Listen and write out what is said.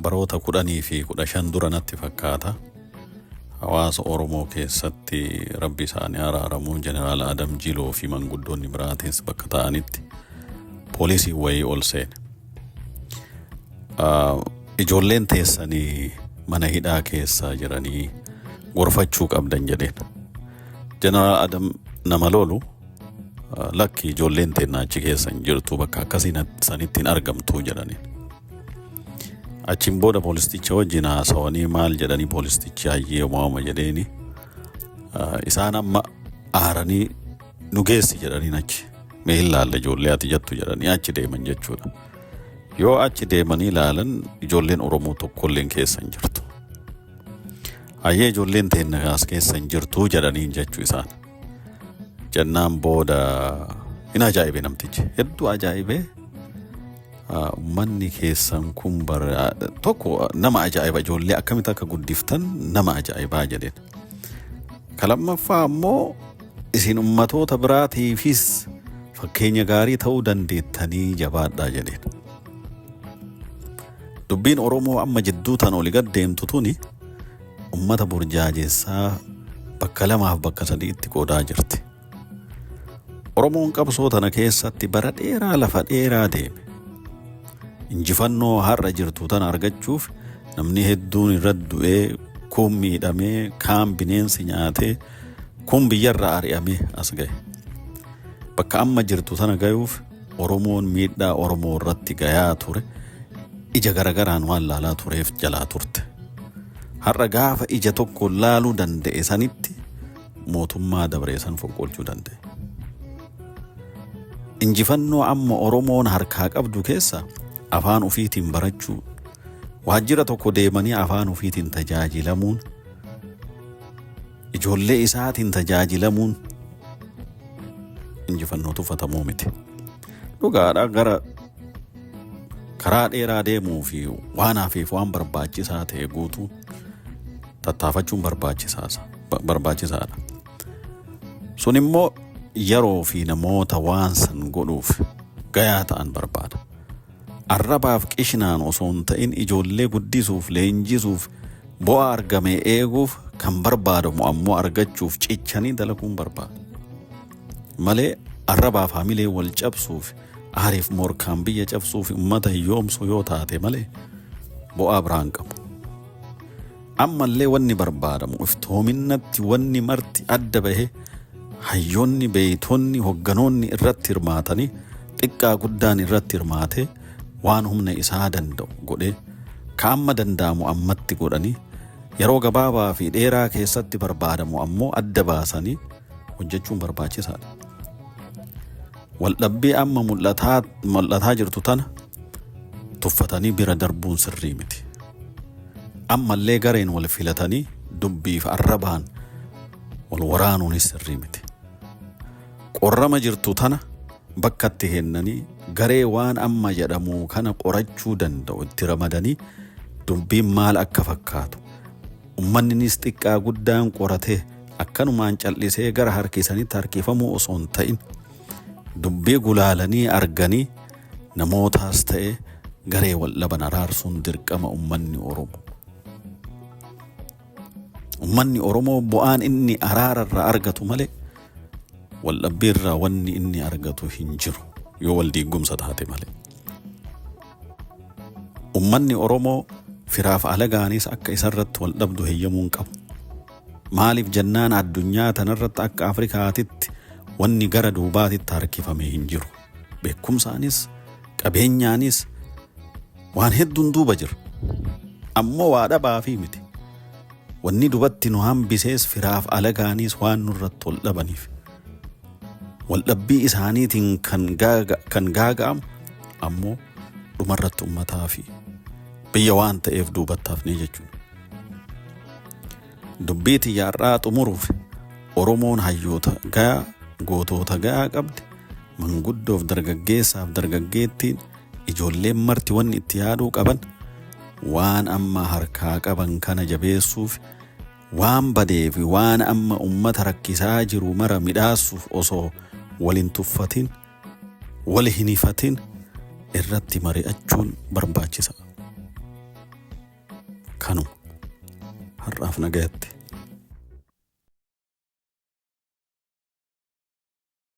Baroota 10 fi 15 dura natti fakkaata. Hawaasa Oromoo keessatti, rabbi isaanii araaramuu, Jeneraal Adam Jiloo fi manguddoonni biraatis bakka ta'anitti poolisiin wayii ol seene. Ijoolleen teessanii mana hidhaa keessa jiranii gorfachuu qabdan jedheen. Jeneraal Adam nama lolu, lakki, ijoolleen teennaa achi keessa hin jirtu, bakka akkasii sanitti hin argamtu jedhaniin. Achiin booda poolisticha wajjin haasawanii maal jedhanii, poolistichi hayyee waama jedheeni, isaan amma aaranii nu geessi jedhaniin, achi mee hin laalle ijoollee ati jettu jedhanii achi deeman jechuudha. Yoo achi deemanii ilaalan ijoolleen Oromoo tokkolleen keessa hin jirtu. Hayyee, ijoolleen teenna as keessa hin jirtu jedhaniin jechuu isaan. Jennaan booda hin ajaa'ibe namtichi. Hedduu ajaa'ibee, uummanni keessan kun bara tokko nama ajaa'iba, ijoollee akkamitti akka guddiftan nama ajaa'ibaa jedheen. Ka lammaffaa ammoo isin ummatoota biraatiifis fakkeenya gaarii ta'uu dandeettanii, jabaadhaa jedheen. Dubbiin Oromoo amma jidduu tan oli gad deemtu tuni ummata burjaajessaa bakka lamaaf bakka sadiitti qoodaa jirti. Oromoon qabsoo tana keessatti bara dheeraa lafa dheeraa deeme. Injifannoo har'a jirtu tana argachuuf namni hedduun irra du'ee, kun miidhamee, kaan bineensi nyaatee, kun biyyarraa ari'amee as gahe. Bakka amma jirtu tana gayuuf Oromoon miidhaa Oromoo irratti gayaa ture ija garagaraan waan laalaa tureef jalaa turte. Har'a gaafa ija tokko laaluu danda'e sanitti mootummaa dabree san fonqolchuu danda'e. Injifannoo amma Oromoon harkaa qabdu keessa afaan ofiitiin barachuu, waajjira tokko deemanii afaan ofiitiin tajaajilamuun, ijoollee isaatiin tajaajilamuun injifannoo tuffatamuu miti. Dhugaadha, gara karaa dheeraa deemuu fi waan hafiif waan barbaachisaa ta'e guutuu tattaafachuun barbaachisaadha. Sun immoo yeroo fi namoota waan san godhuuf gayaa ta'an barbaada. Arrabaaf qishnaan osoo hin ta'in ijoollee guddisuuf, leenjisuuf, bu'aa argame eeguuf, kan barbaadamu ammoo argachuuf cichanii dalaguun barbaada. Malee arrabaaf hamilee wal cabsuuf, aariif morkaan biyya cabsuuf, uummata hiyyoomsuu yoo taate malee bu'aa biraan qabu. Ammallee wanni barbaadamu iftoominnatti wanni marti adda bahe, hayyoonni, beeytonni, hogganoonni irratti hirmaatanii, xiqqaa guddaan irratti hirmaatee, waan humna isaa danda'u godhee, ka amma danda'amu ammatti godhanii, yeroo gabaabaa fi dheeraa keessatti barbaadamu ammoo adda baasanii hojjechuun barbaachisaadha. Waldhabbii amma mul'ataa jirtu tana tuffatanii bira darbuun sirrii miti. Ammallee gareen wal filatanii dubbiif arrabaan wal waraanuunis sirrii miti. Qorrama jirtu tana bakka itti kennanii, garee waan amma jedhamu kana qorachuu danda'u itti ramadanii, dubbiin maal akka fakkaatu ummanninis xiqqaa guddaan qoratee, akkanumaan callisee gara harkisanitti harkifamuu osoo hin ta'in, dubbii gulaalanii arganii namootaas ta'e garee wal dhaban araarsuun dirqama ummanni Oromoo. Ummanni Oromoo bu'aan inni araararraa argatu malee waldhabbiirraa wanni inni argatu hin jiru, yoo wal diigumsa taate malee. Ummanni Oromoo firaaf alagaanis akka isarratti wal dhabdu heeyyamuu hin qabu. Maaliif jennaan, addunyaa tanarratti akka Afrikaatitti wanni gara duubaatitti harkifame hin jiru. Beekumsaanis qabeenyaanis waan hedduun duuba jira. Ammoo waa dhabaa fi miti. Wanni dubatti nu hambisees firaaf alagaanis waan nurratti wal dhabaniif. Waldhabbii isaaniitiin kan gaaga'amu ammoo dhumarratti ummataa fi biyya waan ta'eef duubatti hafnee jechuudha. Dubbii xiyyaarraa xumuruuf, Oromoon hayyoota gayaa, gootota gayaa qabdi. Manguddoof dargaggeessaaf dargaggeettiin, ijoolleen marti wanni itti yaaduu qaban waan amma harkaa qaban kana jabeessuuf, waan badee fi waan amma ummata rakkisaa jiru mara midhaasuuf, osoo wal hin tuffatin, wal hin hifatin irratti mari'achuun barbaachisa. Har'aaf nagayatti.